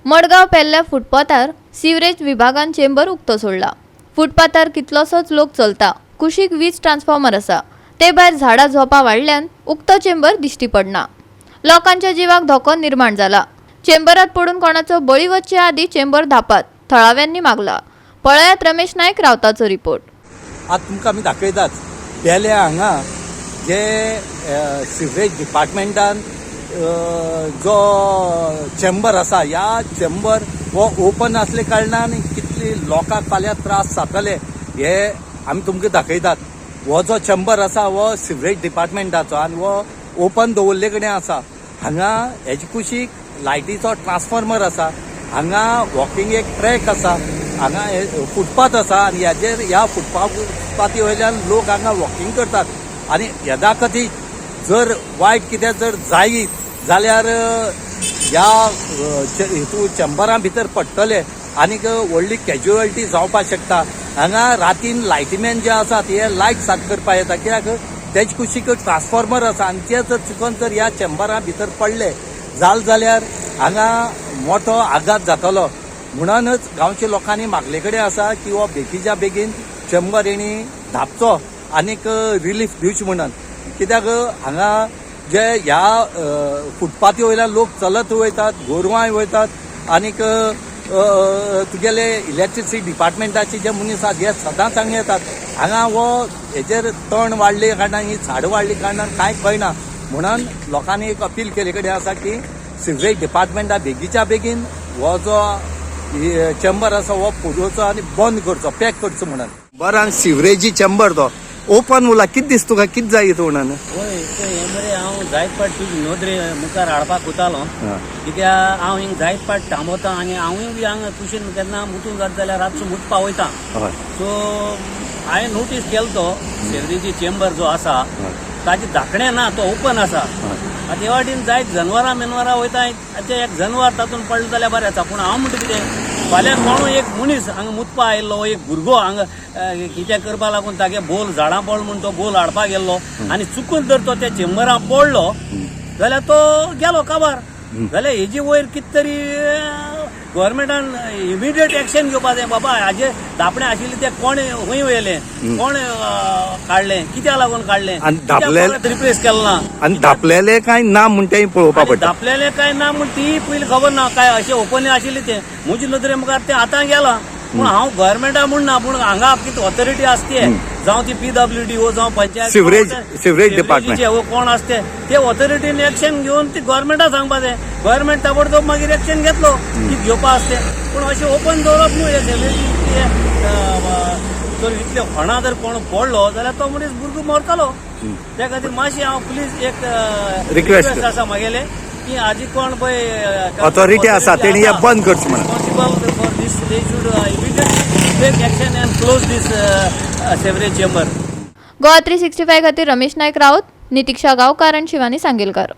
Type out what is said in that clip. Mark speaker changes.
Speaker 1: Madgaon पेल्ल्या फुटपाथार sewerage विभागान chamber उक्तो सोडला. फुटपाथार कितलोसोच लोक चलता. कुशीक वीज ट्रान्सफॉर्मर आसा. ते भायर झाडां झोपां वाडल्यान उक्तो चेंबर दिश्टी पडना. लोकांच्या जिवाक धोको निर्माण जाला. चेंबरात पडून कोणाचो बळी वचचे आदी चेंबर धापात, थळाव्यांनी मागला. पळयात रमेश नायक रावताचो रिपोर्ट.
Speaker 2: आतां तुमकां आमी दाखयतात, पेल्या हांगा जे सिवरेज डिपार्टमेंटान जो चेंबर आसा, ह्या चेंबर हो ओपन आसले कारणान कितले लोकांक फाल्यां त्रास जातले हे आमी तुमकां दाखयतात. हो जो चेंबर आसा हो सिवरेज डिपार्टमेंटाचो आनी हो ओपन दवरले कडेन आसा. हांगा हेजे कुशीक लायटीचो ट्रान्सफॉर्मर आसा. हांगा वॉकिंग एक ट्रॅक आसा. हांगा फुटपाथ आसा आनी हेजेर ह्या फुटपाथी वयल्यान लोक हांगा वॉकिंग करतात आनी यदाकथीत जर वायट कितें जर जायत जाल्यार ह्या हितू चेंबरा भितर पडटले आनीक व्हडली कॅज्युअलिटी जावपाक शकता. हांगा रातीन लायटीमॅन जे आसात हे लायट साफ करपाक येता, कित्याक तेजे कुशीक ट्रान्सफॉर्मर आसा आनी ते जर चुकोन जर ह्या चेंबरा भितर पडले जाल जाल्यार हांगा मोठो आघात जातलो. म्हणूनच गांवच्या लोकांनी मागले कडेन आसा की हो बेगीच्या बेगीन चेंबर हेणी धापचो आनीक रिलीफ दिवची म्हणून, कित्याक हांगा जे ह्या फुटपाथी वयल्यान लोक चलत वयतात, गोरवांय वयतात आनीक तुगेले इलेक्ट्रिसिटी डिपार्टमेंटाचे जे मनीस आसात हे सदांच हांगा येतात. हांगा हो हेजेर तण वाडले कारणान, ही झाडां वाडली कारणान कांय कळना. म्हणून लोकांनी एक अपील केले कडेन आसा की सिवरेज डिपार्टमेंटा बेगीच्या बेगीन हो जो चेंबर आसा हो पुरोवचो आनी बंद करचो, पॅक करचो म्हणून. बरं, आनी सिवरेजी चेंबर तो ओपन उरला, कितें दिसता तुका, कितें जाय म्हणून?
Speaker 3: वय, ते हें मरे, हांव जायत पाट तुजी नदरे मुखार हाडपाक वतालो, कित्याक हांव हिंग जायत पाट थांबोता आनी हांवूय बी हांगा कुशीन केन्ना मुतूंक जाता जाल्यार रातचो मुतपा वयता. सो हांवें नोटीस केलो, तो सेवरीची चेंबर जो आसा ताजे धाकणें ना, तो ओपन आसा. आतां हे वाटेन जायत जनवरां मेनवरां वयता, ते एक जनवर तातूंत पडलें जाल्यार बरें आसा. पूण हांव म्हणटा कितें, फाल्यां कोणूय एक मनीस हांगा मुतपा आयिल्लो, एक भुरगो हांगा कितें करपा लागून तागे बोल झाडां पड म्हूण तो बोल हाडपाक गेल्लो आनी चुकून जर तो त्या चेंबरां पडलो जाल्यार तो गेलो काबार. जाल्यार हेजी वयर कितें तरी गव्हर्मेंटान इमिडिएट एक्शन घेवपा जाय. बाबा, हाजे धापणें आशिल्लें तें कोण खंय व्हेलें, कोण काडलें, कित्याक लागून काडलें?
Speaker 2: आनी धापले-
Speaker 3: रिप्लेस केलें ना?
Speaker 2: आनी धापलेले काय ना म्हण तें पळोवपा
Speaker 3: आनी
Speaker 2: पडटा.
Speaker 3: धापलेलें काय ना म्हण ती पयलीं खबर ना. काय अशें ओपन आशिल्लें तें म्हजे नदरे मुखार तें आतां गेलां. पूण हांव गव्हर्मेंटा म्हूण ना, पूण हांगा कितें ऑथॉरिटी आसते, जावं ती पीडब्ल्यूडी हो जावं पंचायत,
Speaker 2: सिवरेज डिपार्टमेंट.
Speaker 3: हो कोण आसते ते ऑथॉरिटीन एक्शन घेवन ती गव्हर्मेंटा सांगपा जाय. गव्हर्मेंट ताबडतोब मागीर एक्शन घेतलो कितें घेवपा आसते. पूण अशें ओपन दवरप न्हू हे सिवरेजी. जर इतले खणां जर कोण पडलो जाल्यार तो मनीस भुरगो मरतलो. त्या खातीर मातशी हांव प्लीज एक
Speaker 2: Request.
Speaker 3: Request आसा मागेले की आजी कोण पळय
Speaker 2: Authority आसा, तेणी हे बंद करचें म्हणून.
Speaker 3: Responsible for this, they should immediately take action and close this sewerage chamber.
Speaker 1: Goa 365 खातीर रमेश नायक राऊत, नितिक्षा गांवकार आनी शिवानी सांगेलकार.